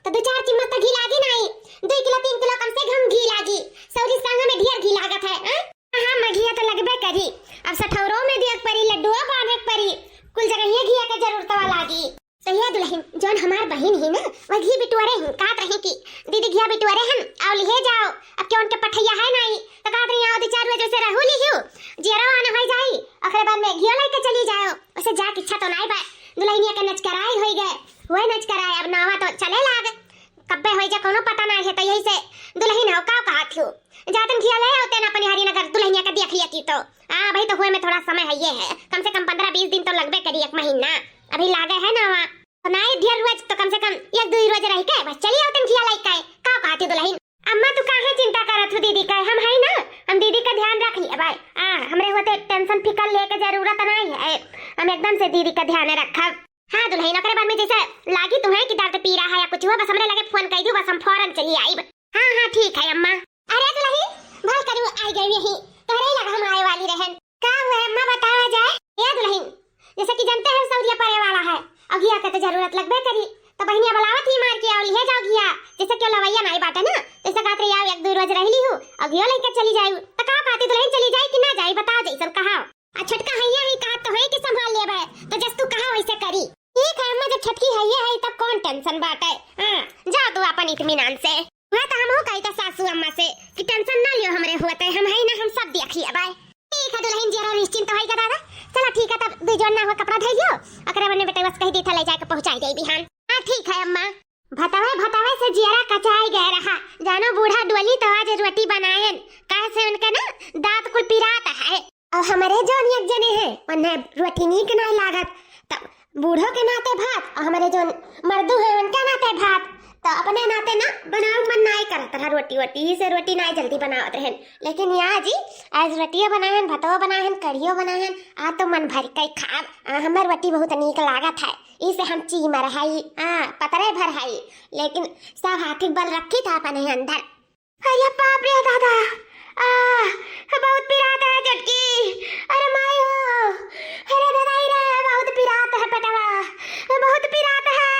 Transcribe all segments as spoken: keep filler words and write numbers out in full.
तो दो चार चम्मच तो घी लागी नाई, दो किलो तीन किलो कम से कम घी लागी। सौरी संग में ढेर घी लागत है, हाँ? हाँ, अम्मा, घिया तो लगबे करी। अब सठौरो में दिए के परी, लड्डुओ बांधे के परी, कुल जगह ये घिया के जरूरतवा लागी। तो ये दुलहिन, जौन हमार बहिन ही ना, वह घी बिटुअरे ही, कहत रही कि दीदी घिया बिटुअरे हन, आओ लिहे जाओ। अब क्यों उनके पठैया है नाई, तो कहत रही, आओ दो चार बजे से रहू लिहियो, जियरो आना हो जाई, ओकरे बाद में घियो लेके चली जाओ। उसे जाके इच्छा तो नाई बा, दुलहिनिया के नचकराई होई गए, वही नचकराई, अब नावा तो चले लाग। कब्बे होई जा, कोनो पता ना है, तो यही से दुलहिन हो, का कहत हो? जातन घिया ले आओ, तेना अपनी हरिनगर दुलहिनिया के देख लिया की तो। आ, भाई तो हुए में थोड़ा समय है, ये है, कम से कम पन्द्रह बीस दिन तो लगबे करी, एक महीना अभी लागे है नावा। तो नाई ढेर रोज, तो कम से कम एक दो रोज रह के बस चली आओ, तन घिया लाई के। का कहत हो दुलहिन? अम्मा, तू काहे चिंता करत हो दीदी का? हम है ना, हम दीदी का ध्यान रख लिया भाई। आ, हमरे होते टेंशन फिकर लेके जरूरत नहीं है, हम एकदम से दीदी का ध्यान रखब। हाँ दुलहिन, ओकरे बाद में जैसे लागी तुम्हें कि दर्द पीरा है या कुछ हुआ, बस हमरे लगे फोन कर दू, बस हम फौरन चली आइब। हाँ, हाँ, ठीक है अम्मा। अरे दुलहिन, भल करू आई गई यही, तोहरे लगा हम आए वाली रहन। का हुआ अम्मा, बतावा जाए। ए दुलहिन, जैसे कि जानते हैं सौरिया परे वाला है, अगिया के तो जरूरत लगबे करी, तो बहिनिया बुलावत ही मार के आओ, लिहे जाओ घिया, जैसे क्यों लवैया नाई बाटे ना, जैसे कहत रही आओ एक दो रोज रह ली हूँ, अगियो लेके चली जाऊ, तो का कहती दुलहिन, चली जाई कि ना जाई, बताओ जैसन कहा। आ छोटका हैया है, कहत तो है कि संभाल लेबे, तो जस तू कहा वैसे करी। ठीक है अम्मा, जब छोटकी हैया है तब कौन टेंशन बाटे। हाँ, जाओ तू अपन इत्मीनान से। वह तो हमहू कही था सासू अम्मा से कि टेंशन ना लियो हमरे होते, हम है ना, हम सब देख लेबे। ठीक है दुलहिन, जरा निश्चिंत होई गा दादा। चला ठीक है, तब दो जोड़ ना हुआ कपड़ा धई लियो, ओकरे मने बेटा बस कही दी था ले जाके पहुंचाई दे बिहान। हाँ ठीक है अम्मा। भतवे भतवे से जियरा कचाई गए रहा, जानो बूढ़ा डोली तो आज रोटी बनायन, काहे से उनके ना दांत कुल पिरात है। और हमरे जौन एक जने हैं, उन्हें रोटी नीक नहीं लागत, तब बूढ़ो के नाते भात, और हमरे जौन मर्दू हैं, उनके नाते भात, तो अपने नाते ना बनावे मन नाई करत रहा रोटी वोटी, ई से रोटी नाई जल्दी बनावत रहन। लेकिन या जी, आज रोटियो बनायन, भतवो बनायन, कढ़ियो बनायन, आ तो मन भर के खाब। आ, हमर रोटी बहुत नीक लागत है, ई से हम चीमर हई, आ, पतरे भर हई, लेकिन सब हाथी बल रखी था अपने अंदर। अरे बाप रे दादा, आ, बहुत पिरात है छोटकी। अरे माई हो, अरे दादा रे, बहुत पिरात है पेटवा, बहुत पिरात है।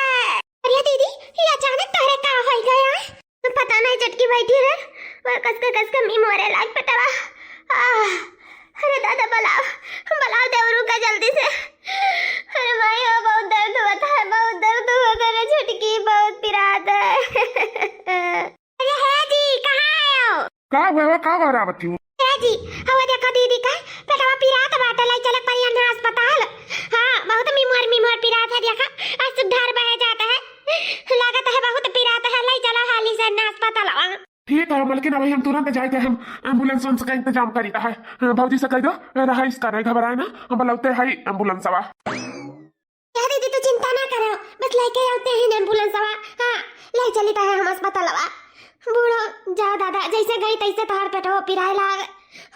अरे दीदी, ये अचानक तोहरे का होई गया? पता नहीं छोटकी बैठी रहे, वो कसके कसके मी मोरे लाग पेटवा। आ, अरे दादा बुलाओ, बुलाओ देवरू का जल्दी से। अरे माई हो, बहुत दर्द होता है, बहुत दर्द होता है छोटकी, बहुत पिरात है। अरे हे जी, कहाँ आए हो? का हुआ, का करावत हो? हे जी, हवा देखा दीदी का पेटवा पिरात बाटे, लाई चलक परी अन्ना अस्पताल। हाँ, बहुत मिमोर मिमोर पिरात है, देखा आज तो धार बहे जाता है, लागत है बहुत पिरात है, लाई चला हाली से अन्ना अस्पताल। ठीक है मलकिन, अभी हम तुरंत जाए के हम एम्बुलेंस उम्स का इंतजाम करी है। भौजी से कह दो, रहा इसका नहीं घबराए ना, हम बुलाते हैं एम्बुलेंस आवा। क्या दीदी, तू चिंता ना करो, बस लेके आते हैं एम्बुलेंस आवा। हाँ, ले चली तो है हम अस्पताल आवा। बूढ़ो, जाओ दादा, जैसे गई तैसे तोहर पेटवा पिराए लाग।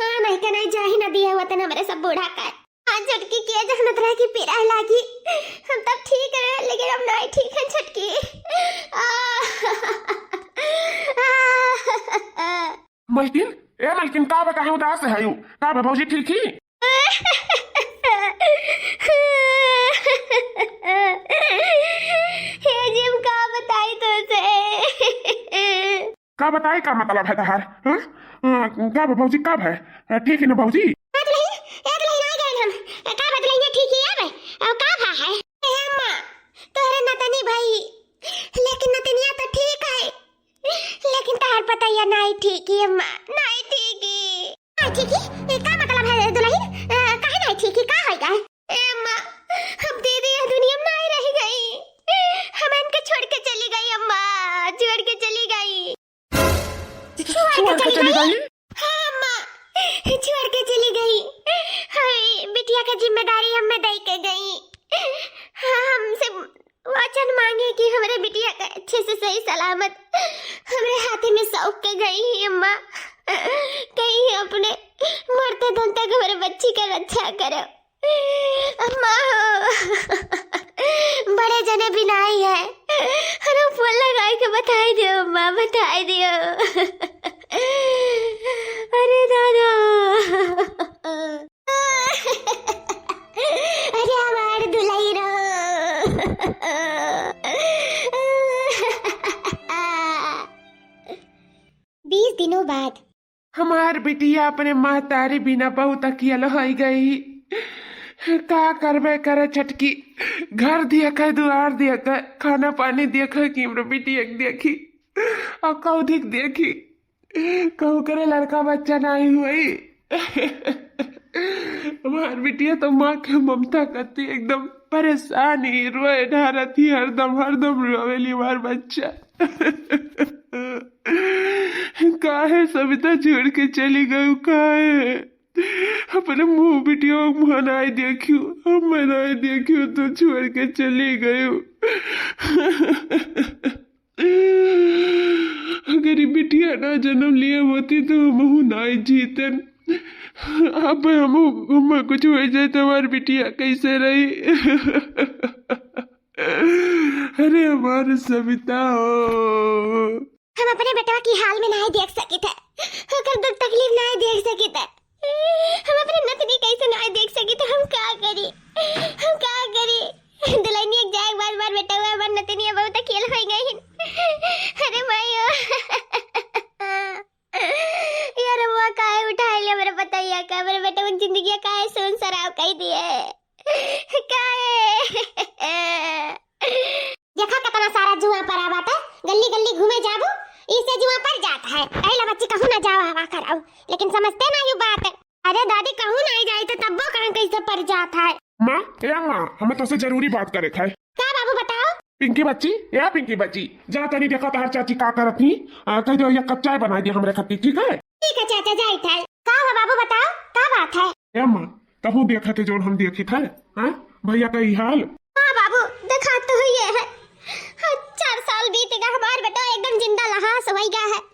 हाँ, नहीं के नहीं जाही ना दिए हुआ तेने हमरे सब बूढ़ा का। हाँ, छोटकी के जानत रहे कि पिराए लागी। हम तब ठीक रहे, लेकिन हम नहीं ठीक है छोटकी। आ, आ, मलकिन, ए मलकिन, का बा, काहे उदास है यू? का बा भौजी, ठीक ही? हे जी, हम का बताई तोसे? का बताई, का मतलब है तहार? हाँ? हाँ, का बा भौजी, का बा? ठीक है ना भौजी? ए दुलहिन, ए दुलहिन, आ गए हम। का बा दुलहिन, ठीक ही है बे? अब का भा है? ए अम्मा, तोहरे नतनी भाई, लेकिन नतनिया तो ठीक है, लेकिन तहार पतैया नाई ठीक ही अम्मा, नाई ठीक ही। नाई ठीक ही? ए, का मतलब है दुलहिन? अ, काहे नाई ठीक ही? का होई गए? ए अम्मा, अब दीदी यह दुनिया में नाई रह गई, हम इनके छोड़ के चली गई अम्मा, छोड़ के चली गई। छोड़ के चली गई? हाँ अम्मा, छोड़ के चली गई। हाय, बिटिया का जिम्मेदारी हमें दे के गई। हाँ, हमसे वचन मांगे कि हमरे बिटिया के अच्छे से सही सलामत हमरे हाथे में सौंप के गई ही अम्मा। कहीं अपने मरते दम तक हमरे बच्ची के रक्षा करो। अम्मा हो, बड़े जने बिनाई है। अरे फोन लगाई के बताई दियो अम्मा, बताई दियो। अरे दादा। अरे हमार दुलही रो। बिटिया अपने महतारी बिना बहुत अकियल होइ गई। का करबे करे छटकी, घर दिया के, दुआर दिया के, खाना पानी दिया के कि हमरे बिटिया के देखी, और कौधिक देखी, कहूँ करे लड़का बच्चा नाहीं हुई। हमार बिटिया तो माँ के ममता करती एकदम परेशान ही, रोए ढारत ही, हरदम, हरदम रोवेली हमार बच्चा। काहे सविता छोड़ के चली गयू, काहे? अपने मुँह बिटिया मुँह नाई देखियो, हम नाई देखियो, तू छोड़ के चली गयू। अगर ई बिटिया ना जन्म लिए होती तो हमहू नाई जीतन। अब हमहू, हमहू कुछ होइ जाए तो हमार बिटिया कैसे रही? अरे हमार सविता हो। हम अपने बेटवा की हाल में नाई देख सकित है, ओकर दुख तकलीफ नाई देख सकित है। हम अपने नतनी कैसे नाई देख सकित है, हम का करी, हम का करी? दुल्हनिया के जाए के बाद हमार बेटवा, हमार नतनिया बहुत अकेल होइ गई हिन। अरे माई हो। यार, वो काहे उठाए ले हमरे पतैया का, हमरे बेटवा के जिंदगी काहे सुन सराव कई दिए? काहे? देखा कितना सारा जुआ परा बाटे, गल्ली गल्ली घूमे जाबू, इसे जुआ पर जात है। कहेला बच्ची कहूँ ना जावा हवा कराऊ, लेकिन समझते ना यू बात। अरे दादी, कहूँ नाई जाई तो तब्बो कहाँ कैसे पर जात है? माँ, ए माँ, हमें तोसे जरूरी बात करे के है। का बाबू बताओ? पिंकी बच्ची, ए पिंकी बच्ची, जा तनी देखा तोहार चाची का करत ही, आ, कह दो एक कप चाय बनाई दे हमरे खातिर, ठीक है? ठीक है चाचा, जाइत है। का हुआ बाबू बताओ, का बात है? ए माँ, तहूँ देखत है जौन हम देखित है, हाँ? भैया का ई हाल। हाँ बाबू, देखा तो हुई है। हाँ, चार साल बीत गया, हमार बेटा एकदम जिंदा लहास होइ गया है।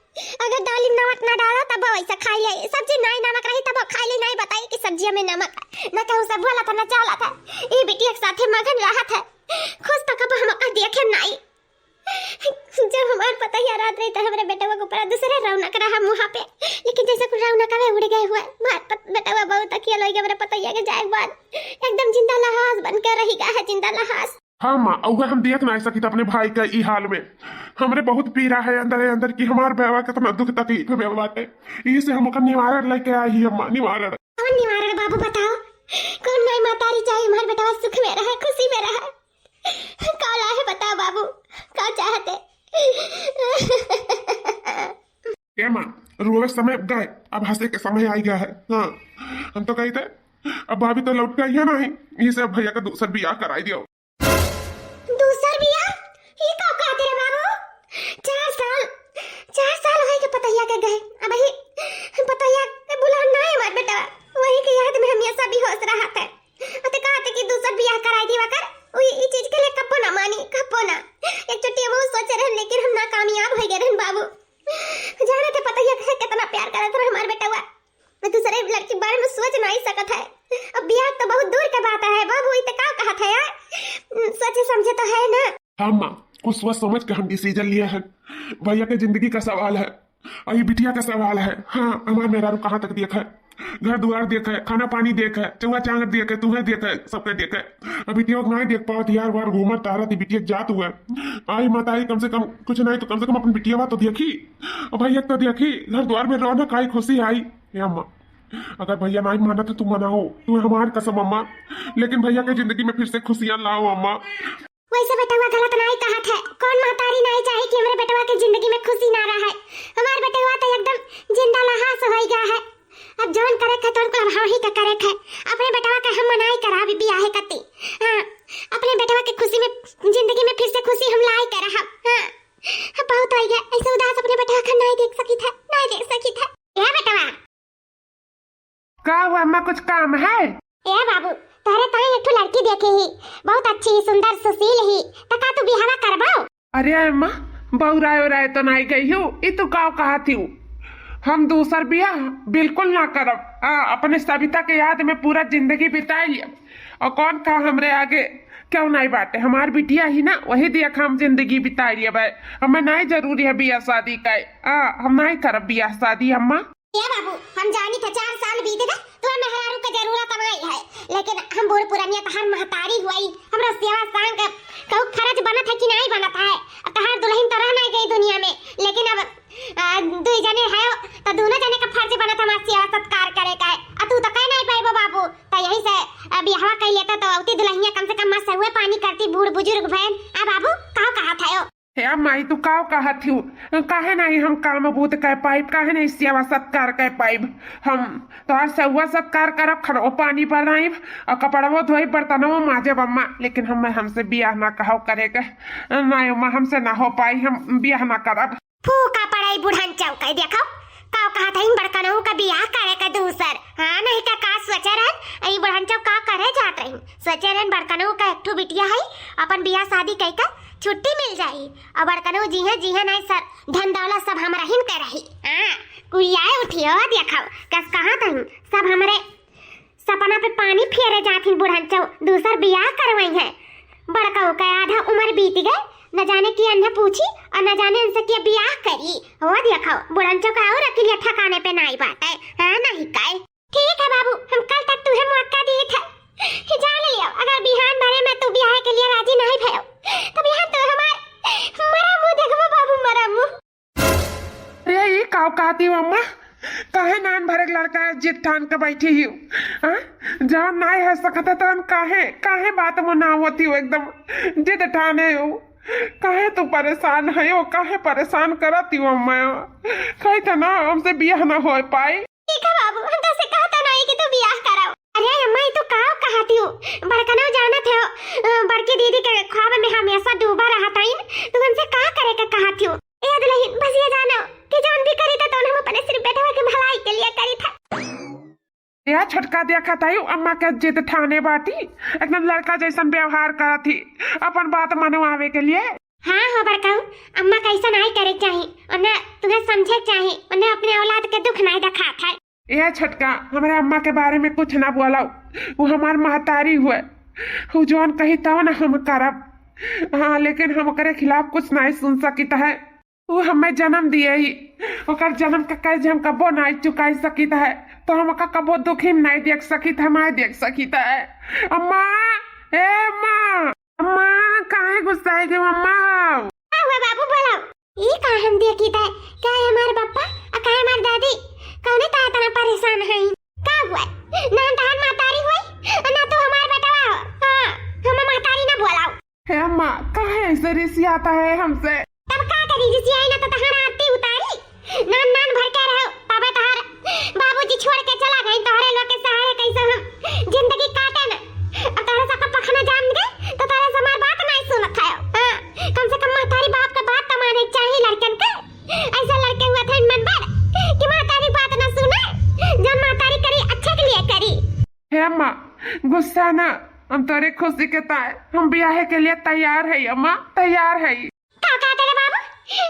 अगर दाल में नमक ना डाला तब वैसा खाई ले, सब्जी नाई नमक रही तब खाई ले, नाई बताई कि सब्जिया में नमक है। ना कहूँ से बोला था, ना चाला था। ई बिटिया के साथे मगन रहत है, खुश तो कब हम देखे नाई। जब हमार पतैया रात रही तो हमरे बेटवा के ऊपर दूसरे रौनक रहा मुँहा पे, लेकिन जैसे कुल रौनक हवे उड़ गए हुए। हमार पत-, बेटवा बहुत अकियल होइ गया हमरे पतैया के जाए के बाद, एकदम जिंदा लहास बन के रही गया है, जिंदा लहास। हाँ माँ, अउगा हम देख नाई सकित अपने भाई का ई हाल में। हमरे बहुत पीरा है अंदर ही अंदर कि हमार बेवा कितना दुख तकलीफ में बाटे। इसे हम ओकर निवारण लेके आई ही अम्मा, निवारण। कौन निवारण बाबू बताओ? कौन माई महतारी चाही हमार बेटवा सुख में रहे, खुशी में रहे? का लाहे बताओ बाबू, का चाहते? ए माँ, रोवे समय गए, अब हंसे के समय आई गया है। हाँ, हम तो कही थे, अब भाभी तो लौट के आई है नहीं, इसे अब भैया का दूसर बियाह कराई दियो। दूसर बियाह? ई का कहते रे बाबू? चार साल, चार साल होई के पतैया के गए, अब ही पतैया के बुलान ना है हमार बेटा, वही के याद में हम ये सब बेहोश रहत है। अते कहते कि दूसर बियाह कराई दीवा कर, उ ई चीज के लिए कब्बो ना मानी, कब्बो ना। एक चोटी हम सोचे रहन, लेकिन हम नाकामयाब हो गए रहन बाबू। जाने थे पतैया के कितना प्यार करत रहे हमार बेटवा। मैं दूसरे लड़की के बारे में सोच नहीं सकत है। अब बियाह तो बहुत दूर के बात है बाबू, ई ते का कहत है यार? सोचे समझे तो है ना। हाँ माँ, कुछ सोच समझ के हम डिसीजन लिए हैं। भैया के जिंदगी का सवाल है, अभी बिटिया का सवाल है। हाँ, हमार मेहरारू कहाँ तक देखे, घर दुआर देखे, खाना पानी देखे, चौवा चांगर देखे, तुहे देखे, सबके देखे। अभी बिटिया को नहीं देख पावत यार, बार घूमत तारत बिटिया जात हुए। आई माता, आई कम से कम, कुछ नहीं तो कम से कम अपन बिटिया तो देखी, भैया तो देखी, घर द्वार में रौनक आई, खुशी आई। ए अम्मा, अगर भैया नहीं मानत है, तू मनाओ, तू हमार कसम अम्मा, लेकिन भैया के जिंदगी में फिर से खुशियाँ लाओ अम्मा। वैसे बेटवा गलत नहीं कहत है, कौन महतारी नहीं चाहे कि हमरे बेटवा के जिंदगी में खुशी ना रहे। हमार बेटवा तो एकदम जिंदा लहास होई गया है। अब जौन करे के है, तौन कुल हम ही का करे के है। अपने बेटवा के हम मनाई कराबी बियाहे कती। हाँ, अपने बेटवा के खुशी में, जिंदगी में फिर से खुशी हम लाई करब। हाँ, अब बहुत होई गया, ऐसे उदास अपने बेटवा का नहीं देख सकी था, नहीं देख सकी था। ए बेटवा। का हुआ अम्मा, कुछ काम है? ए बाबू, तोहरे ताई एक ठो लड़की देखे ही, बहुत अच्छी, सुंदर, सुशील ही, त का तू बियाहवा करबो? अरे अम्मा, बौराए उराए तो नाई गई हूँ, ई तू का कहत हूँ? हम दूसर बियाह बिल्कुल ना करब। आ, अपने सविता के याद में पूरा जिंदगी बिताई लियब। और कौन का हमरे आगे क्यों नहीं बाटे? हमार बिटिया ही ना, वही देख हम जिंदगी बिताई लियब। हमें नहीं जरूरी है बियाह शादी का। आ, हम नहीं करब बियाह शादी अम्मा। ए बाबू, हम जानी था चार साल बीत गए, तोहरे मेहरारू के जरूरत नहीं है, लेकिन हम बूढ़ पुरनिया तहार महतारी हुई, हमरा सेवा सांग के कहू फर्ज बनत है कि नहीं बनत है? अब तहार दुल्हन तो रह नहीं गई दुनिया में, लेकिन अब, आ, दुई जने है तो दोनों जने का फर्ज बनत है, हमार कहत हूँ, काहे नहीं हम काम बूत कर पाइब, काहे नहीं सेवा सत्कार कर पाइब? हम तोहार सेवा सत्कार करब, खनवा पानी बनाइब, और कपड़वो धोइब, बर्तनवो माजब अम्मा, लेकिन हम, हमसे बियाह ना कहव करे के। नहीं अम्मा, हमसे ना हो पाई, हम बियाह ना करब। फूका पड़ाई बुढ़न चौकाई, देखो, का कहत हईन बड़कनऊ का बियाह करे के दूसर। हाँ, नहीं का, का सोचे रहन, ई बुढ़न चौक का करे जात रही? सोचे रहन बड़कनऊ का एक ठो बिटिया है, अपन बियाह शादी कई के छुट्टी मिल जाई, और बड़कनऊ जीहे, जीहे नहीं सर, धन दौलत सब हमरा हिन के रही। हाँ, कुइयाए उठियो, देखो, कस कहत हईन, सब हमरे सपना पे पानी फेरे जात ही बुढ़न चौ, दूसर बियाह करवाई है। बड़कऊ का आधा उम्र बीत गए, न जाने की अन्य पूछी और न जाने उनसे के बियाह करी। हो देखो, बुढ़न चौ का और अकिलिया ठिकाने पे नाई बात है, हाँ नहीं काय? ठीक है बाबू, हम कल तक तुहे मौका दी थे, जान लियो, अगर बिहान भरे में तू बियाह के लिए राजी नहीं भयो, तो बिहान तू हमार मरा मुंह देखबो बाबू, मरा मुंह। अरे, ई का कहती हो अम्मा? काहे नान भरे के लड़का है, जिद ठान के बैठी ही? हाँ? जवन नाय है सकत है, तवन काहे, काहे बात में ना होती हो, एकदम जिद ठाने हो? काहे तू परेशान है हो? काहे परेशान करती हो अम्मा? कही था ना, हमसे बियाह ना हो पाई। ठीक है बाबू, हम तो से कहता नहीं कि तू बियाह कराओ। अरे अम्मा, ई तू का कहती हो? बड़कनऊ जानत है, अ, बड़की दीदी के ख्वाब में हमेशा डूबा रहत हईन, तू उनसे का करे के कहती हो? ए दुल्हन, बस ये जानो कि जौन भी करी था, तौन हम अपने सिर्फ बेटवा के भलाई के लिए करी था। या छोटका, देखा ताई, अम्मा के जिद ठाने बाटी, एकदम लड़का जैसन व्यवहार करत ही, अपन बात मनवावे के लिए। हाँ हो बड़काऊ, अम्मा कैसन आई करे के चाही, उन्हें तुम्हें समझे के चाही, उन्हें अपने औलाद के दुख नहीं दिखात है। ए छोटका, हमरे अम्मा के बारे में कुछ ना बोलाओ, वो हमार महतारी हुए, वो जौन कही तवन हम करब। हाँ, लेकिन हम ओकरे खिलाफ कुछ नहीं सुन सकित है। वो हमें जन्म दिए ही, ओकर जन्म का कर्ज हम कबो नहीं चुकाई सकित है, तो हम ओका कबो दुखी नहीं देख सकित है, नहीं देख सकित है। अम्मा, ए अम्मा, अम्मा, काहे गुस्साए गए अम्मा? का हुआ बाबू, बोलाओ। ई का हम देखित है, का है हमार पापा, आ का है हमार दादी, कौने ता इतना परेशान है? का हुआ? ना तहार महतारी हुई, ना तू हमार बेटवा हो। हाँ, हम महतारी ना बोलाओ। हे अम्मा, काहे ऐसे रिसियाता है हमसे? तब का करी, रिसियाई ना तो तहार आरती उतारी। नान नान भर के रहो, तबे तहार बाबूजी छोड़ के चला गए, तोहरे लोग के सहारे कैसे हम जिंदगी काटे न। अब तोहरे सबका पखना जान गए, तो तोहरे से हमार बात नहीं सुनत है। हाँ, कम से कम महतारी बाप के बात तो माने के चाहिए लड़कन के। ऐसे लड़के हुआ थे मन पर कि महतारी बात ना सुने, जौन महतारी करी अच्छे के लिए करी। हे अम्मा, गुस्सा ना, हम तोरे खुशी के ताए हम ब्याहे के लिए तैयार है अम्मा, तैयार है। का कहते रे बाबू?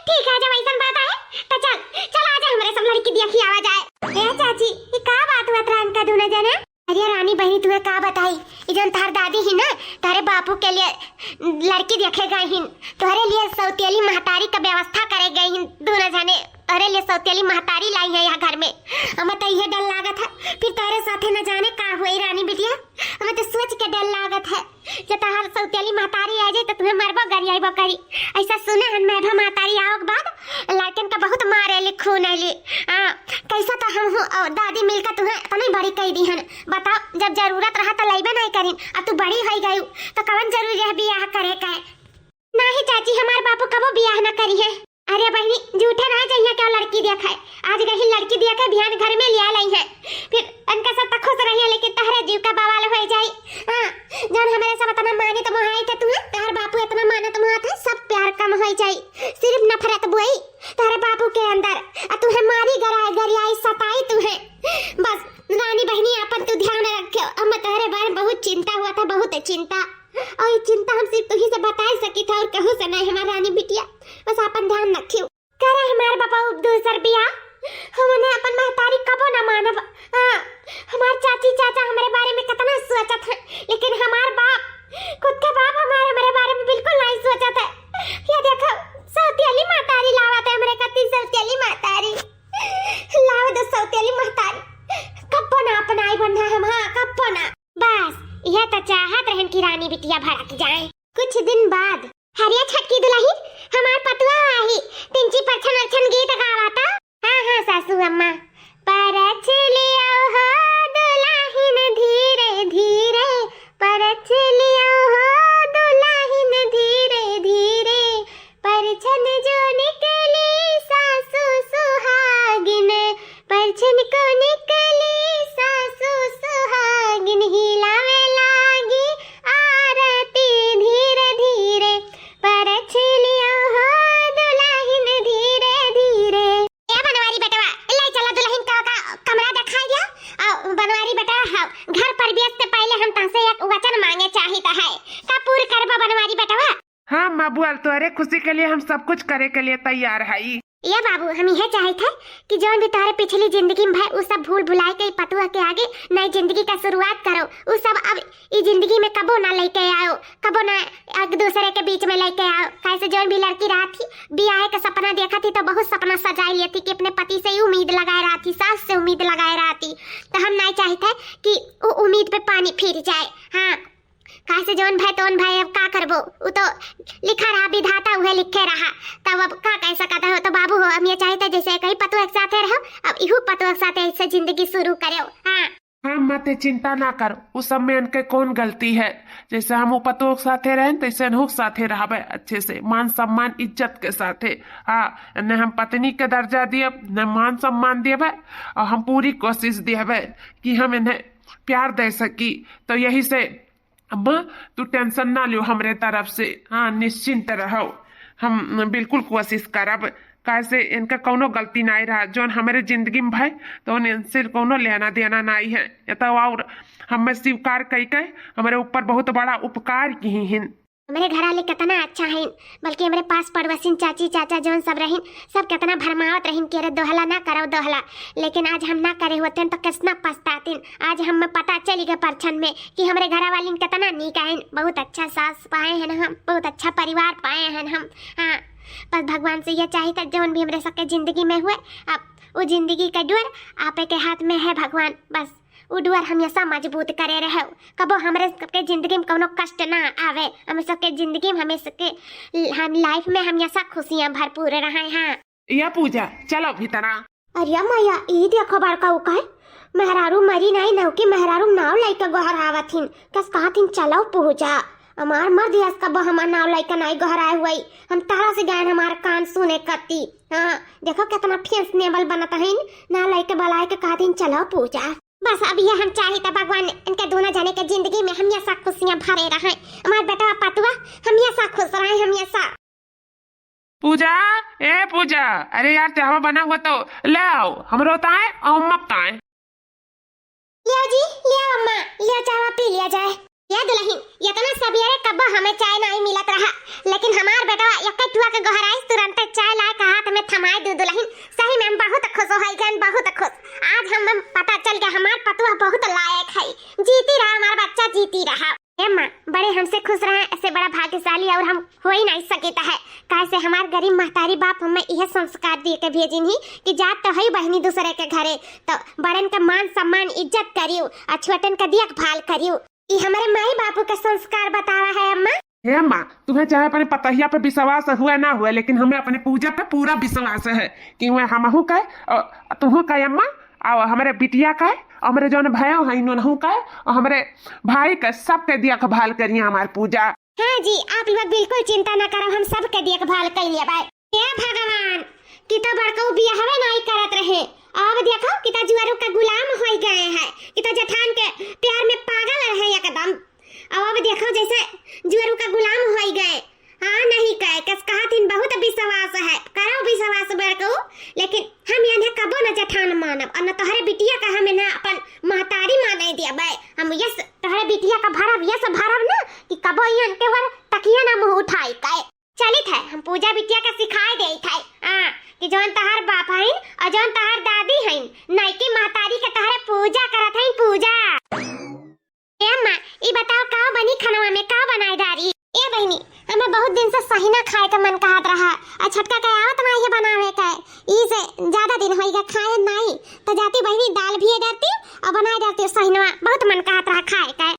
ठीक है, जब ऐसन बात है तो चल, चल आजा, हमरे सब लड़की देखी आवा जाए। ए चाची, ई का बात हुआ रान का दूना जने? अरे रानी बहनी, तुम्हें का बताई, ई जौन तोहर दादी ही ना, तोहरे बापू के लिए लड़की देखे गई हिन, तोहरे लिए सौतेली महतारी का व्यवस्था करे गई हिन दूना जने। तोहरे लिए सौतेली महतारी लाई है यहाँ घर में। हमें तो यह डर लागत है, फिर तोहरे साथे न जाने का हुई रानी बिटिया। हमें तो सोच के डर लागत है, जे तोहर सौतेली महतारी आ जाए तो तुम्हें मरबो गरियाइबो करी। ऐसा सुने हन, मैं भी महतारी आओ के बाद लड़कन का बहुत मारे ली, खून है ली। हाँ, कैसा तो हम हूँ और दादी मिलकर तुम्हें इतनी बड़ी कह दी हन। बताओ, जब जरूरत रहा तो लैबे नहीं करीन, अब तू बड़ी हो गई तो कवन जरूरी है बियाह करे का? नाही चाची, हमार बापू कबो बियाह न करी है। अरे बहनी, झूठे ना जइया क्या लड़की देखे। आज गही लड़की देखे, बिहान घर में लिया लाई है। फिर उनका साथ तो खुश रहिए, लेकिन तहरे जीव का बवाल हो जाई। हाँ, जौन हमरे सब इतना मानित मोहाई थे तुम्हें, तहर बापू इतना मानित मोहात है, सब प्यार कम हो जाई, सिर्फ नफरत बोई तहरे बापू के अंदर। आ तुम्हें मारी, गराई, गरियाई, सताई तुम्हें। बस रानी बहनी, आपन तू ध्यान रखियो, हम तहरे बारे में बहुत चिंता हुआ था, बहुत चिंता। और ये चिंता हम सिर्फ तुही से बताई सकी था और कहूँ से नहीं, हमार रानी बिटिया। बस आपन ध्यान रखियो। करे हमार बापा दूसर बियाह, हम उन्हें अपन महतारी कबो ना मानब। हाँ, हमार चाची चाचा हमरे बारे में कितना सोचत है, लेकिन हमार बाप, खुद के बाप हमारे, हमरे बारे में बिल्कुल नहीं सोचत है। ये देखो, सौतेली महतारी लावत है हमरे खातिर, सौतेली महतारी। लावे दो सौतेली महतारी, कब्बो ना अपनाई बन्हा हम, हाँ, कब्बो ना। बस, यह तो चाहत रहन कि रानी बिटिया भड़क जाए। कुछ दिन बाद। हरिया छटकी दुलहिन, हमार पतुआ आही, तिनची परछन अरछन गीत गावा तो। हाँ, हाँ, सासू अम्मा। परछ लियो हो दुलहिन धीरे धीरे, परछ लियो हो दुलहिन धीरे धीरे, परछन जोनी बनवारी बेटा, हाँ, घर प्रवेश से पहिले हम तहसे एक वचन मांगे चाहित है। का पूर करबा बनवारी बेटवा? हाँ माँ, बोल, तोहरे खुशी के लिए हम सब कुछ करे के लिए तैयार है। ए बाबू, हम इहे चाहित है कि जौन भी तोहरे पिछली जिंदगी में भय, उ सब भूल भुलाए के पतुआ के आगे नई जिंदगी का शुरुआत करो। उ सब अब ई जिंदगी में कबो ना लेके आओ, कबो ना एक दूसरे के बीच में लेके आओ। कैसे जौन भी लड़की रहत ही, बियाहे का सपना देखत ही, तो बहुत सपना सजाए लेत ही कि अपने पति से ही उम्मीद लगाए रहत ही, सास से उम्मीद लगाए रहत ही। तो हम नाई चाहित है कि उ उम्मीद पे पानी फिर जाए। हाँ, काहे से जौन भय तौन भय, अब का करबो, उ तो लिखा रहा, विधाता उहे लिखे रहा, तब अब का कह सकत हो। तो बाबू हो, हम ये चाहित है जैसे कई पतोह के साथे रहो, अब इहू पतोह के साथे ऐसे जिंदगी शुरू करो। हाँ। हाँ, मत चिंता ना कर, उ सब में इनके कौन गलती है। जैसे हम उ पतोह के साथे रहेन, तैसे इनहू के साथे रहबे अच्छे से, मान सम्मान इज्जत के साथे। हाँ, न हम पत्नी के दर्जा दियब, न मान सम्मान दियबे, और हम पूरी कोशिश दियबे कि हम इन्हें प्यार दे सकी। तो यही से अम्मा, तू tension ना लियो हमरे तरफ से, हाँ, निश्चिंत रहो, हम बिल्कुल कोशिश करब। काहे से इनका कौनो गलती नाई रहा, जौन हमरे जिंदगी में भय, तो इनसे कौनो लेना देना नाई है। ये तो और हमें स्वीकार कई के हमरे ऊपर बहुत बड़ा उपकार की हिन। हमरे घर वाले कितना अच्छा है, बल्कि हमरे पास पड़ोसिन, चाची चाचा जौन सब रहिन, सब कितना भरमावत रहिन कि अरे दोहला ना करो दोहला, लेकिन आज हम ना करे होते तो कितना पछतातीन। आज हमें पता चल गया परछन में कि हमरे घर वालिन कितना नीक आइन, बहुत अच्छा सास पाए हैं हम, बहुत अच्छा परिवार पाए हैं हम। हाँ, बस भगवान से ये चाहित है जौन भी हमरे सबके जिंदगी में हुए, अब वो जिंदगी का डोर आपे के हाथ में है भगवान, बस वो डोर हमेशा मजबूत करे रहो, कबो हमरे सबके जिंदगी में कौनो कष्ट ना आवे, हम सबके जिंदगी में, हमें सबके, हम life में हमेशा खुशियाँ भरपूर रहे। हाँ। या पूजा, चलो भीतरा। अरे मैया, ई देखो बड़का उ कहे, मेहरारू मरी नाई, नौकी मेहरारू नाव लइके गोहरावत हिन, कस कहत हिन, "चलो पूजा, हमार मर्द यस कबो हमार नाव लइके नाई गोहराए हुई, हम तहरा से गए हमार कान सुने कती।" हाँ, देखो कितना fashionable बनत हइन, नाव लइके बुलाए के कहत हिन, "चलो पूजा।" बस अब ये हम चाहित है भगवान इनके दोनों जने के जिंदगी में हमेशा खुशियाँ भरे रहे, हमार बेटवा पतुआ हमेशा खुश रहे, हमेशा। पूजा, ए पूजा, अरे यार, चाहवा बना हुआ तो ले आओ, हमरो ताए और अम्मा ताए। लियो जी, लियो अम्मा, लियो, चाहवा पी लिया जाए। ये दुल्हन, इतना सबेरे कब्बो हमें चाय नाई मिलत रहा, लेकिन हमार बेटवा एक ठुआ के गोहराइस, तुरंते चाय लाए के हाथ में थमाए दू दुल्हन। सही में हम बहुत खुश हो गए, बहुत खुश। आज हम पता चल गया हमार पतुआ बहुत लायक है। जीती रहा हमार बच्चा, जीती रहा। ए माँ, बड़े हमसे खुश रहे, ऐसे बड़ा भाग्यशाली और हम हो ही नहीं सकित है। काहे से हमार गरीब महतारी बाप हमें यह संस्कार दिए के भेजिन ही कि जात तो है बहनी दूसरे के घरे, तो बड़न के मान सम्मान इज्जत करियो, आ छोटन के देखभाल करियो। ई हमारे माई बापू के संस्कार बतावा है अम्मा। हे माँ, तुम्हें चाहे अपने पतहिया पे विश्वास हुए ना हुए, लेकिन हमें अपने पूजा पे पूरा विश्वास है कि वह हमहू का और तुहू का अम्मा, और हमारे बिटिया का, और हमारे जौन भयो हैं उनहू का, और हमारे भाई का, सबके देखभाल करिए हमार पूजा। हाँ जी, आप लोग बिल्कुल चिंता न करो, हम सबके देखभाल कर लेबै। हे भगवान, कि तो बड़कऊ बियाहवे नाई करत रहे, अब देखो कि तो जुआरू का गुलाम होई गए हैं, कि तो जेठान के प्यार में पागल रहे एकदम। अब देखो जैसे जुआरू का गुलाम होई गए। हाँ, नहीं कहे, कस कहत हिन बहुत विश्वास है, करो विश्वास बड़कऊ, लेकिन हम इन्हें कबो न जेठान मानब, और न तोहरे बिटिया का हम इन्हें अपन महतारी माने दियबै। हम यस, तोहरे बिटिया का भरब, यस भरब ना कि कबो इनके वर तकिया ना मुँह उठाई के। चलित है, हम पूजा बिटिया के सिखाए देइत है, हाँ, कि जौन तोहार बाप हइन और जौन तोहार दादी हइन, नइकी महतारी के तोहरे पूजा करत हइन, पूजा। ए अम्मा, ई बताओ, का बनी खनवा में, का बनाए डारी? ए बहिनी, हमें बहुत दिन से सहिना खाए के मन कहत रहा, आ छोटका के आवत ना ये बनावे के, ई से ज्यादा दिन होई गए खाए नाई, तो जाती बहिनी दाल भी डारती और बनाए डारती सहिनवा, बहुत मन कहत रहा खाए के।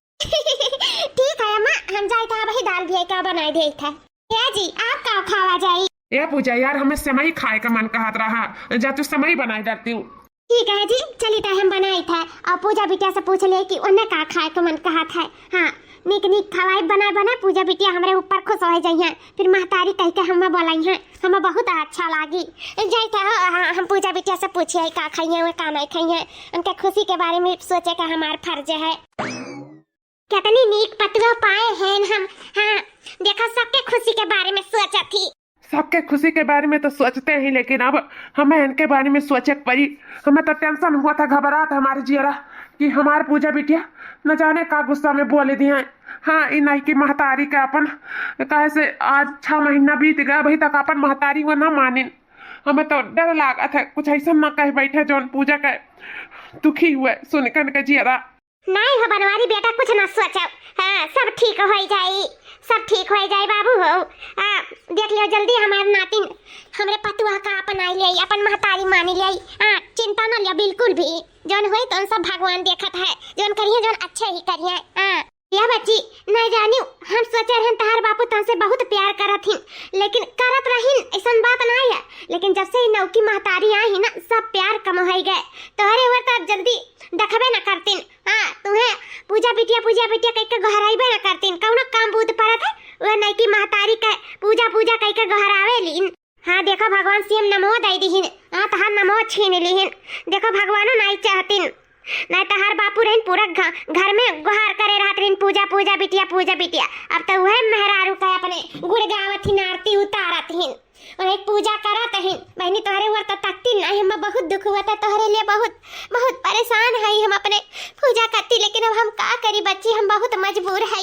ठीक है अम्मा, हम जाइत है, वही दाल भी का बनाए देइत है। ए जी, आप का खावा जाई? ए पूजा यार, हमें सेवई खाए का मन कहत रहा, जा तू सेवई बनाए डारती हूँ। ठीक है जी, चली तो हम बनाइत है, और पूजा बिटिया से पूछ ले कि उन्हें का खाए का मन कहत है। हाँ, निक निक खवाई बनाए बनाए, पूजा बिटिया हमरे ऊपर खुश हो जाइए, फिर महतारी कह के हमें बोलाई है, हमें बहुत अच्छा लागी। जाइत है, हाँ, हम पूजा बिटिया से पूछिए का खाइए, वो का नहीं खाइए, उनके खुशी के बारे में सोचे का हमार फर्ज है। कितनी नीक पतुआ पाए हैं हम। हाँ, देखा, सबके खुशी के बारे में सोचत ही। सबके खुशी के बारे में तो सोचते ही, लेकिन अब हमें इनके बारे में सोचे के पड़ी। हमें तो tension हुआ था, घबरात हमारे जियरा कि हमार पूजा बिटिया न जाने का गुस्सा में बोले दिए हैं। हाँ, ई नइकी महतारी के अपन, काहे से आज छह महीना बीत गया, अभी तक अपन महतारी वो ना मानिन। हमें तो डर लागत है, कुछ ऐसा ना कह बैठे जौन पूजा के दुखी हुए सुन कन के जियरा। नहीं हो बनवारी बेटा, कुछ ना सोचो। हाँ, सब ठीक हो जाई, सब ठीक हो जाई बाबू हो। हाँ, देख लियो जल्दी हमार नातिन हमरे पतुआ का अपनाई ले, अपन महतारी मानी ले। हाँ, चिंता ना लियो बिल्कुल भी, जौन होई तौन सब भगवान देखत है, जौन करिए जौन अच्छे ही करिए। हाँ। या बच्ची, नहीं जानियो, हम सोचे रहन तहार बापू तनसे बहुत प्यार करत हिन, लेकिन करत रहिन, ऐसन बात नहीं है। लेकिन जब से ई नौकी महतारी आई ही ना, सब प्यार कम हो गए। तोहरे ओर तो अब जल्दी देखबे न करतिन। हाँ, तुम्हें पूजा बिटिया, पूजा बिटिया कह के गोहराइबे न करतिन। कौनो काम बूत पड़त है, वह नौकी महतारी के पूजा, पूजा कह के गोहरावे लीन। हाँ, देखो भगवान से हम नमो दे दिहिन, हाँ, तहार नमो छीन लिहिन। देखो भगवानो नहीं चाहतिन, नहीं तहार बापू रहिन पूरा घ-, घर में गुहार करे रहत रहिन, "पूजा, पूजा बिटिया, पूजा बिटिया।" अब तो वह मेहरारू का अपने गुड़ गावत हिन, आरती उतारत हिन, उन्हें पूजा करत हिन। बहनी तोहरे ओर तो तकतिन नहीं, हम बहुत दुख हुआ था तोहरे लिए, बहुत, बहुत परेशान है हम अपने पूजा करती, लेकिन अब हम का करी बच्ची, हम बहुत मजबूर है।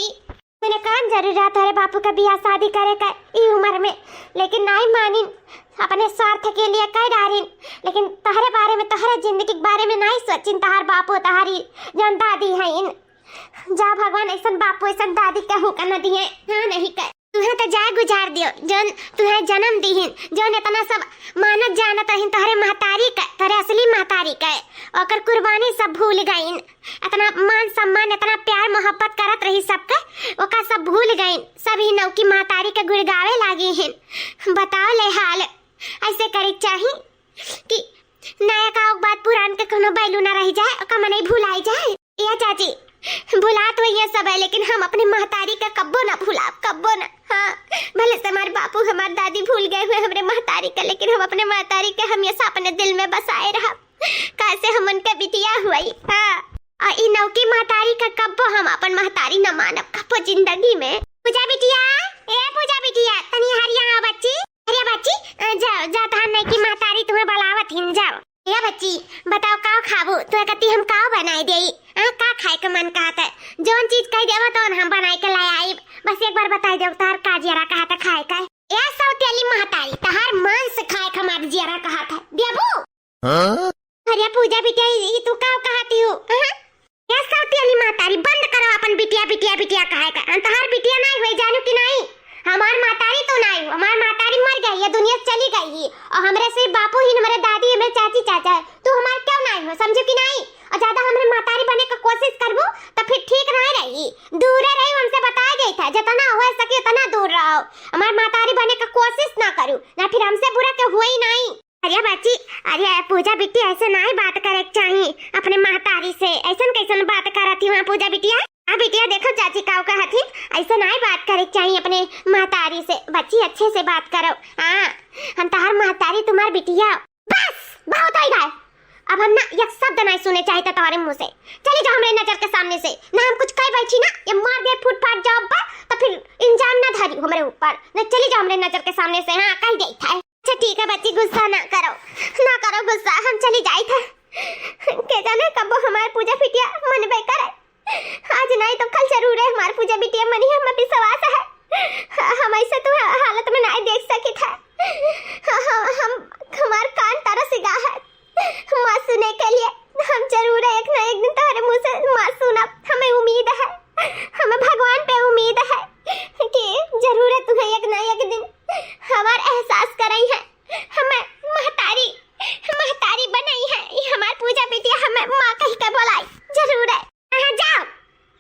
मैंने कौन जरूरत है तोहरे बापू का बियाह शादी करे का ई उम्र में, लेकिन नहीं मानिन, अपने स्वार्थ के लिए कह डारिन, लेकिन तोहरे बारे में, तोहरे जिंदगी के बारे में नहीं सोचिन तहार बापू, तहारी जौन दादी है इन। जा भगवान ऐसन बापू, ऐसन दादी कहूँ का न दिए, हाँ नहीं कह। तुम्हें तो जाए गुजार दियो, जौन तुम्हें जन्म दीहिन, जौन इतना सब मानत जानत रहिन तोहरे महतारी का, तोहरे असली महतारी का, ओकर कुर्बानी सब भूल गईन। इतना मान सम्मान, इतना प्यार मोहब्बत करत रही सबके, ओका सब भूल गईन। सब ही नौकी महतारी के गुड़गावे लागी हिन। बताओ ले हाल, ऐसे करे के चाही कि नया का बात पुरान के कोनो value ना रह जाए, ओका मनई भुलाई जाए। ए चाची, भुलात तो ये सब है, लेकिन हम अपने महतारी का कब्बो ना भुलाब, कब्बो ना। हाँ, भले से हमार बापू, हमार दादी भूल गए हुए हमरे महतारी का, लेकिन हम अपने महतारी के हमेशा अपने दिल में बसाए रहब। कैसे हम उनके बिटिया हुई। हाँ, और ई नौकी महतारी का कब्बो हम अपन महतारी न मानब, कब्बो जिंदगी में। पूजा बिटिया, ए पूजा बिटिया, तनी हरिया आओ बच्ची, हरिया बच्ची, अ, जाओ, जा तहार नौकी महतारी तुम्हें बुलावत हिन, जाओ। ए बच्ची, बताओ काव खाबू, तुम्हें कती हम काव बनाई देई, आ, का खाए के मन कहत है, जौन चीज कह देबो तौन हम बनाई के ले आइब, बस एक बार बताई देबो तहार का जियरा कहत है खाए का। ए सौतेली महतारी, तहार मांस खाए के हमार जियरा कहत है, देबू? हाँ? अरे पूजा बिटिया, ई, ई तू का कहती हो? हाँ? ए सौतेली महतारी, बंद करो अपन बिटिया, बिटिया, बिटिया कहे का। हम तहार बिटिया नहीं हुई, जानू कि नहीं? हमार महतारी तू नहीं हो, हमार महतारी मर गई, ये दुनिया से चली गई ही। और हमरे सिर्फ बापू ही, हमरे दादी, हमरे चाची, चाचा है। तू हमार क्यों नहीं हो, समझू कि नहीं? और ज्यादा हमरे महतारी बने का कोशिश करबू, तो फिर ठीक नहीं रही। दूरे रही, हमसे बताया गई था, जितना हो सके उतना दूर रहो। हमार महतारी बने का कोशिश ना करू, ना फिर हमसे बुरा के हुए ही नहीं। अरे बच्ची, अरे पूजा बिट्टी, ऐसे नाई बात करे के चाही अपने महतारी से। ऐसन कैसन बात करत ही वहाँ पूजा बिटिया? हाँ बिटिया, देखो चाची काव कहत ही, ऐसे नाई बात करे के चाही अपने महतारी से। बच्ची, अच्छे से बात करो। हाँ, हम तहार महतारी, तुम्हार बिटिया। बस, बहुत हो गए। अब हम ना एक शब्द नहीं सुने चाहिए तुम्हारे मुंह से। चली जाओ हमरे नजर के सामने से, ना हम कुछ कह बैठी ना, ये मार दे फूट फाट जाओ बा, तो फिर इंजाम ना धरी हमरे ऊपर। ना, चली जाओ हमरे नजर के सामने से। हाँ, कह दे था। अच्छा ठीक है बच्ची, गुस्सा ना करो, ना करो गुस्सा, हम चली जाई था। के जाने कब हमार पूजा बिटिया मनबे करे। आज नहीं तो कल जरूर है हमार पूजा बिटिया मनी, हमें विश्वास है। हम ऐसे तो हालत में नहीं देख सकी था। हम, हमार कान तरस गा है माँ सुने के लिए। हम जरूर है एक ना एक दिन तुम्हारे मुंह से माँ सुनब, हमें उम्मीद है, हमें भगवान पे उम्मीद है कि जरूर है तुम्हें एक ना एक दिन हमार एहसास कराई है। हमें महतारी, महतारी बनाई है, ये हमार पूजा बिटिया हमें माँ कह के बोलाई, जरूर है। हाँ, जाओ।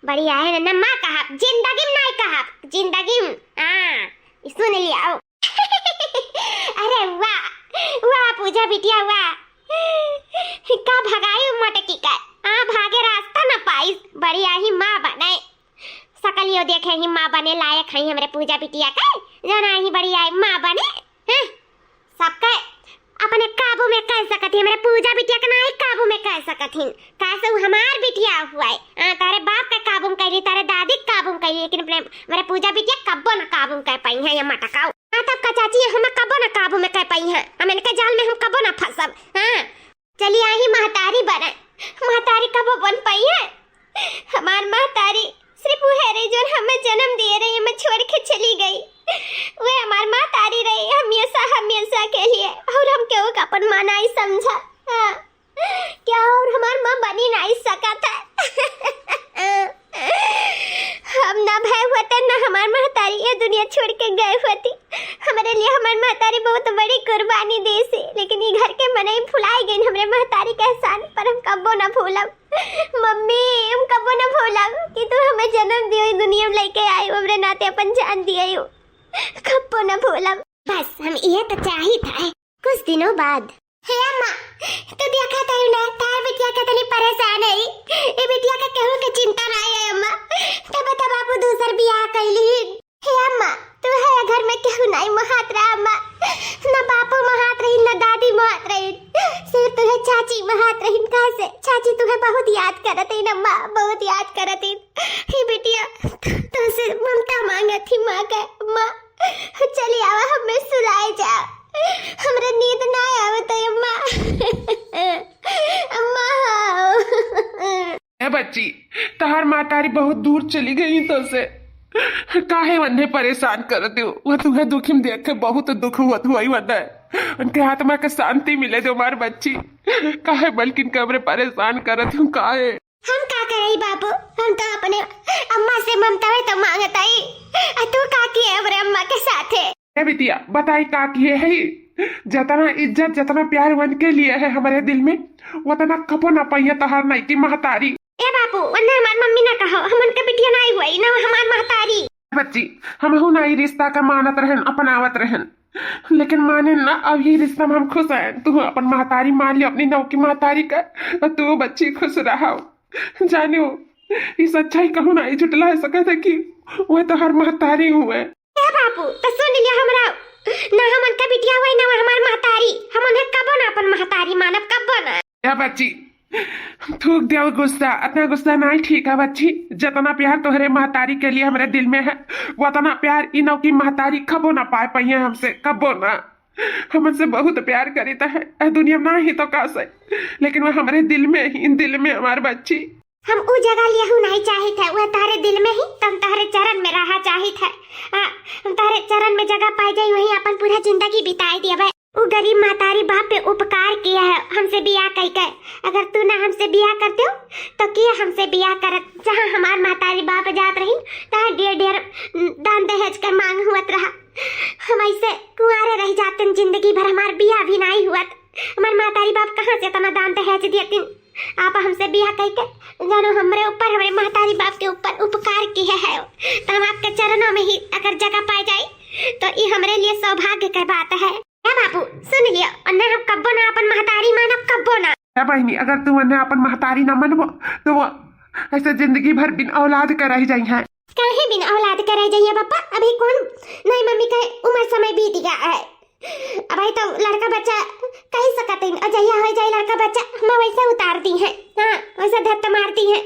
बढ़िया है ना, माँ कहा, जिंदगी में नहीं कहा, जिंदगी में। हाँ, सुन लिया। अरे वाह, वाह पूजा बिटिया, वाह। का भगाई मटकी का, हाँ, भागे रास्ता न पाइस। बढ़िया ही माँ बने, सकलियो देखे ही माँ बने लायक है हमरे पूजा बिटिया के, जना ही बढ़िया ही माँ बने। हैं? सबके अपने काबू में कर सकत ही, हमरे पूजा बिटिया के नाही काबू में कर सकत ही। काहे से उ हमार बिटिया हुआ है। आ, तारे बाप के काबू में कैली, तारे दादी के काबू में कैली, लेकिन अपने, हमरे पूजा बिटिया कब्बो ना काबू में कर पाई है, ये मटकाऊ। हाँ, तब का चाची, हम कब्बो ना काबू में कर पाई है, हम इनके जाल में हम कब्बो ना फंसब। हाँ, चली आई महतारी बने, महतारी कबो बन पाई है? हमार महतारी सिर्फ उहे रही, जौन हमें जन्म दिए रही, हमें छोड़ के चली गई। वे हमार महतारी रही, हमेशा, हमेशा के लिए। और हम केहू का अपन माँ नाई समझा। हाँ। क्या और हमार माँ बनी नाई सकत है? हम ना भय होते, ना हमार महतारी ये दुनिया छोड़ के गए होती। हमरे लिए हमार महतारी बहुत बड़ी कुर्बानी देसी, लेकिन ई घर के मनई भुलाई गइन हमरे महतारी के एहसान, पर हम कब्बो ना भूलब। मम्मी, हम कब्बो ना भूलब कि तू हमें जन्म दियो, ई दुनिया में लेके आयो, हमरे नाते अपन जान दियो, कब्बो ना भूलब। बस हम ये तो चाहित है। कुछ दिनों बाद। हे अम्मा, तू देखा तारू ना, तार बिटिया कितनी परेशान है। ए बिटिया का केहू के चिंता ना है अम्मा। तब तो बापू दूसर बियाह कैली। हे अम्मा, तू है घर में केहू नहीं महात रहा अम्मा। ना बापू महात रही, ना दादी महात रही, सिर्फ तू है चाची महात रही। कहाँ से चाची तू है बहुत याद करत है अम्मा, बहुत याद करत है। हे बिटिया, तुझसे ममता मांगत ही माँ के, अम्मा। चली आवा, हमें सुलाए जा, हमरा नींद ना आवत है अम्मा। अम्मा हो। ए बच्ची, तहार महतारी बहुत दूर चली गई तो से काहे वन्ने परेशान करत हो? वह तुम्हें दुखी में देख के बहुत दुख हुआ हुआ ही वन्ने। उनके आत्मा के शांति मिले जो हमार बच्ची। काहे बल्किन के हमरे परेशान करत हो, काहे? हम का करई बाबू, हम तो अपने अम्मा से ममतावे तो मांगत आई। आ तू का किए हमरे अम्मा के साथे? ए बिटिया, बताई का किए है? जतना इज्जत, जतना प्यार वनके लिए है हमरे दिल में, वतना कबो ना पाइए तहार नइकी महतारी। ए बाबू, वन्ने हमार मम्मी ना कहो, हम उनके बिटिया नाई हुई, ना हमार महतारी। बच्ची, हमहू ना ई रिश्ता का मानत रहन, अपनावत रहन, लेकिन माने ना, अब ई रिश्ता में हम खुश हैं। तू अपन महतारी मान लियो, अपनी नौकी महतारी का, और तू बच्ची खुश रहो। जानियो, ई सच्चाई कहूँ ना, ई झुटला है सकत है कि वह तोहर महतारी हुए। ए बाबू, तो सुन लिया हमरा, ना हम उनका बिटिया हुई, ना हमार महतारी, हम उन्हें कबो ना अपन महतारी मानब, कबो ना। ए बच्ची, थूक दियो गुस्सा, इतना गुस्सा नहीं ठीक है बच्ची। जितना प्यार तोहरे महतारी के लिए हमरे दिल में है, उतना प्यार ई नौकी महतारी कबो ना पाए पाइए हमसे, कबो ना। हमसे बहुत प्यार करीता है, ए दुनिया में ना ही तो का से, लेकिन वो हमरे दिल में ही, दिल में हमार बच्ची। हम उ जगह लियहू नहीं चाहित है, वह तहरे दिल में ही, तो हम तहरे चरण में रहा चाहित है। आ, हम तहरे चरण में जगह पाए जाई, वहीं अपन पूरा जिंदगी बिताए दियबे। उ गरीब महतारी बाप पे उपकार किया है, हमसे बियाह कई के। अगर तू ना हमसे बियाह करते हो, तो किया हमसे बियाह करत? जहाँ हमार महतारी बाप जात रही, तहाँ ढेर ढेर दान दहेज के मांग हुअत रहा। हम ऐसे कुंवारे रह जाते, जिंदगी भर हमार बियाह भी नहीं हुअत। हमार महतारी बाप कहाँ से इतना दान दहेज देतिन? आप हमसे बियाह कई के, जानो, हमरे ऊपर, हमरे महतारी बाप के ऊपर उपकार किए है, तो हम आपके चरणों में ही अगर जगह पाए जाए, तो ये हमरे लिए सौभाग्य के बात है। ए बाबू, सुन लियो, उन्हें हम कब्बो ना अपन महतारी मानब, कब्बो ना। ए बहिनी, अगर तू उन्हें अपन महतारी ना मनबो, तो वो ऐसे जिंदगी भर बिन औलाद के रह जाई हैं। काहे बिन औलाद के रह जाइए पापा? अभी कौन नहीं, मम्मी के उम्र समय बीत गया है। अबही तो लड़का बच्चा कही सकत हईन, और जहिया हो जाए लड़का बच्चा, हम वैसे उतार दी हैं। हाँ, वैसे धत्त मार दी हैं।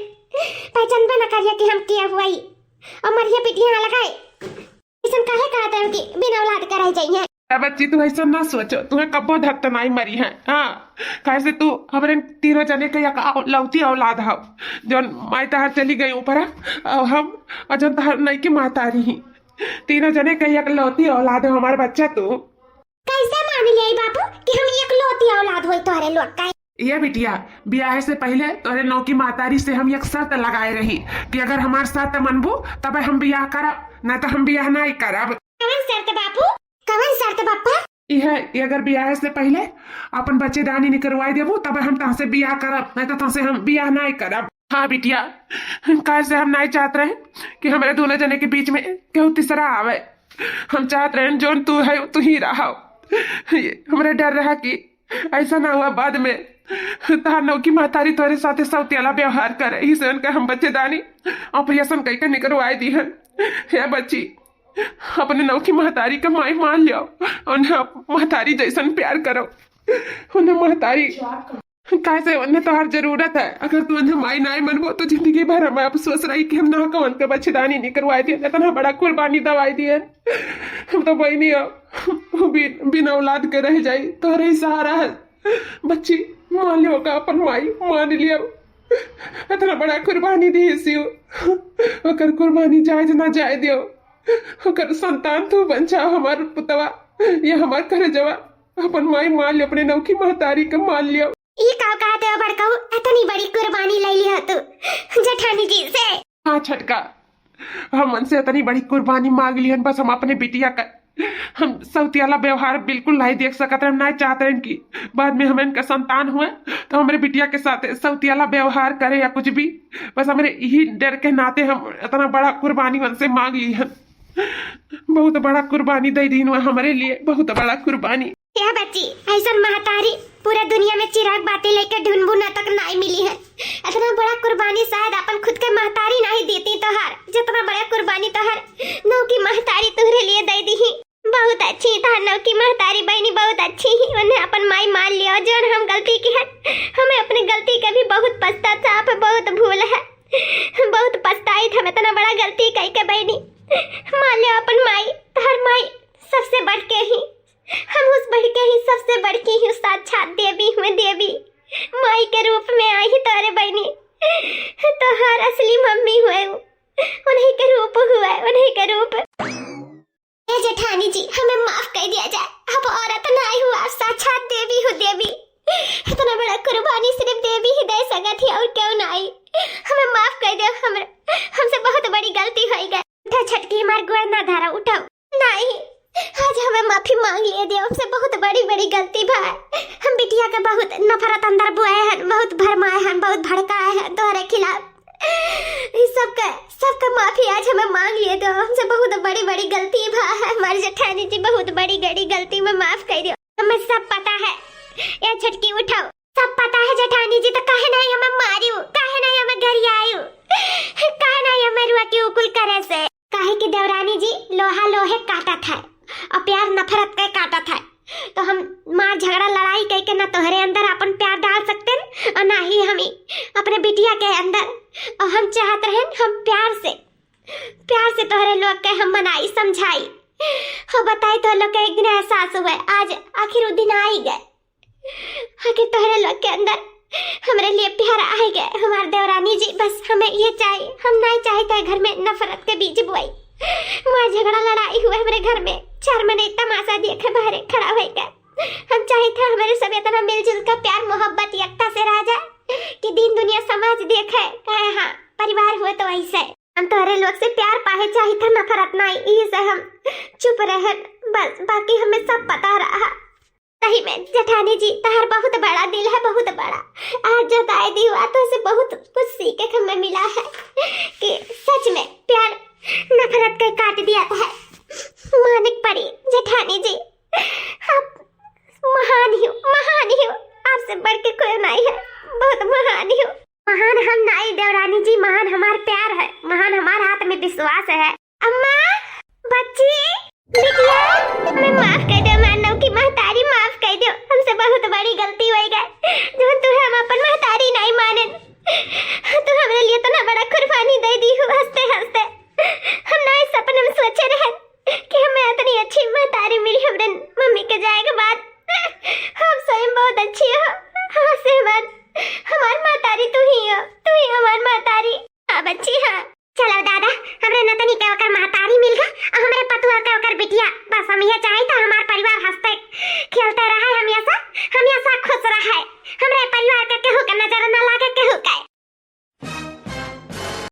पहचानबे न करिए कि हम किया हुआ ही। और मरिया पिटिया ना लगाए। ऐसन काहे कहत है कि बिन औलाद के रह जाइए? ए बच्ची, तू ऐसा ना सोचो, तुम्हें कब्बो धत्त नहीं मरी है। हाँ, काहे से तू हमरे तीनों जने के एक औ-, लौती औलाद हो, जौन माई तहार चली गई ऊपर, और हम, और जौन तहार नई की महतारी ही, तीनों जने के एक लौती औलाद हो हमार बच्चा तू। कैसे मान लिया बाबू कि हम एकलौती औलाद होई तोहरे लोग का? ये बिटिया, बियाह से पहले तोरे नौकी महतारी से हम एक शर्त लगाए रही कि अगर हमार शर्त मनबू तबे हम बियाह करब, ना तो हम बियाह नहीं करब। कवन शर्त बापू? कवन शर्त बापा? यह, ये अगर बियाह से पहले अपन बच्चेदानी निकरवाई देबू तबे हम तहसे बियाह करब, नहीं तो तहसे हम बियाह नहीं करब। हाँ बिटिया, काहे से हम नहीं चाहत रहे कि हमारे दोनों जने के बीच में केहू तीसरा आवे। हम चाहत रहे जौन तू है तू ही रहो। ये हमरा डर रहा कि ऐसा ना हुआ बाद में तहार नौकी महतारी तोरे साथे सौतेला व्यवहार करे, इसे उनका हम बच्चेदानी operation कई के निकरवाए दी है। हे बच्ची, अपने नौकी महतारी का माई मान लियो, उन्हें महतारी जैसन प्यार करो, उन्हें महतारी काहे से उन्हें तोहार जरूरत है। अगर तू उन्हें माई नाई मनबो तो जिंदगी भर हमें अफसोस रही कि हम ना कवन के बच्चेदानी निकरवाए दिए, इतना बड़ा कुर्बानी दवाई दिए। हम तो बहनी हो, बिन, बिन औलाद के रह जाई, तोहरे ही सहारा है। बच्ची, मान लियो का अपन माई, मान लियो। इतना बड़ा कुर्बानी दिहिस उ, ओकर कुर्बानी जायज ना जाए दियो। ओकर संतान तू बन जाओ, हमार पुतवा या हमार करेजवा। अपन माई मान लियो, अपने नौकी महतारी के मान लियो। ई का कहत हो बड़कऊ, इतनी बड़ी कुर्बानी ले लियो तू जेठानी जी से? हाँ छटका, हम उनसे इतनी बड़ी कुर्बानी मांग लिहन, बस हम अपने बिटिया का, हम सौतियाला व्यवहार बिल्कुल नहीं देख सकत रहन, नहीं चाहत रहन कि बाद में हम इनका संतान हुए तो हमरे बिटिया के साथ सौतियाला व्यवहार करे या कुछ भी। बस हमरे यही डर के नाते हम इतना बड़ा कुर्बानी उनसे मांग लिहन। बहुत बड़ा कुर्बानी दे दीन हुआ हमरे लिए, बहुत बड़ा कुर्बानी। ए बच्ची, ऐसन महतारी पूरा दुनिया में चिराग बाती लेके ढूंढबू ना तक नाई मिली है। इतना बड़ा कुर्बानी शायद अपन खुद के महतारी नहीं देती तोहार, जितना बड़ा कुर्बानी तोहार नौकी महतारी तुहरे लिए दे दी ही। बहुत अच्छी तोहार नौकी महतारी बहनी, बहुत अच्छी ही। उन्हें अपन माई मान लियो, जौन हम गलती की है, हमें अपनी गलती के भी बहुत पश्चाताप है, बहुत भूल है, बहुत पछताई हम इतना बड़ा गलती कई के बहनी। मान लियो अपन माई, तोहार माई सबसे बढ़ के ही, हम उस बढ़ के ही सबसे बढ़ के ही साक्षात देवी हुए, देवी माई के रूप में आई ही तोरे बहनी। तोहार असली मम्मी हुए उ, उन्हीं के रूप हुए, उन्हीं के रूप। ए जेठानी जी, हमें माफ कर दिया जाए, अब औरत ना आई हुआ, साक्षात देवी हो देवी। इतना बड़ा कुर्बानी सिर्फ देवी ही दे सकत ही और क्यों ना आई। हमें माफ कर दे, हमरे, हमसे बहुत बड़ी गलती हो गई। उठा छटकी, हमार गोड़ ना धरा, उठा। नहीं, आज हमें माफी मांग लिए दे, हमसे बहुत बड़ी बड़ी गलती भा। हम बिटिया के बहुत नफरत अंदर बुआए हैं, बहुत भरमाए हैं, बहुत भड़काए हैं तोहरे खिलाफ। ई सबके, सबके माफी आज हमें मांग लिए दे, हमसे बहुत बड़ी बड़ी गलती भा है हमार जेठानी जी, बहुत बड़ी बड़ी गलती में माफ कर दियो, हमें सब पता है। ए छटकी उठाओ, सब पता है जेठानी जी, तो काहे नहीं हमें मारियो, काहे नहीं हमें गरियायो, काहे नहीं हमें रुआ के उकुल करे से? काहे कि देवरानी जी, लोहा लोहे काटत है और प्यार नफरत के काटत है। तो हम मार झगड़ा लड़ाई कह के ना तोहरे अंदर अपन प्यार डाल सकते हैं और ना ही हम ही अपने बिटिया के अंदर। और हम चाहत रहे हम प्यार से, प्यार से तोहरे लोग के हम मनाई समझाई, हो बताई तो लोग के एक दिन एहसास हुए। आज आखिर वो दिन आई गए। आखिर तोहरे लोग के अंदर हमरे लिए प्यार आए गए हमार देवरानी जी। बस हमें ये चाहिए, हम नहीं चाहते घर में नफरत के बीज बोई। मार झगड़ा लड़ाई हुए हमरे घर में, चार मने तमाशा देखे बाहरे खड़ा होए गए। हम चाहित है हमरे सब इतना मिलजुल कर प्यार मोहब्बत एकता से रह जाए कि दीन दुनिया समाज देखे, कहे हाँ परिवार हुए तो ऐसे। हम तोहरे लोग से प्यार पाए चाहित है, नफरत नहीं, यही से हम चुप रहे। बस बाकी हमें सब पता रहा। सही में जेठानी जी, तहार बहुत बड़ा दिल है, बहुत बड़ा। आज जो दाई दी हुआ तो उसे बहुत कुछ सीखे के हमें मिला है कि सच में प्यार नफरत के काट दिया है। मानिक पड़ी जेठानी जी, आप महान ही हो, महान ही हो, आपसे बढ़ के कोई नहीं है, बहुत महान ही हो। महान हम नाई देवरानी जी, महान हमार प्यार है, महान हमार हाथ में विश्वास है।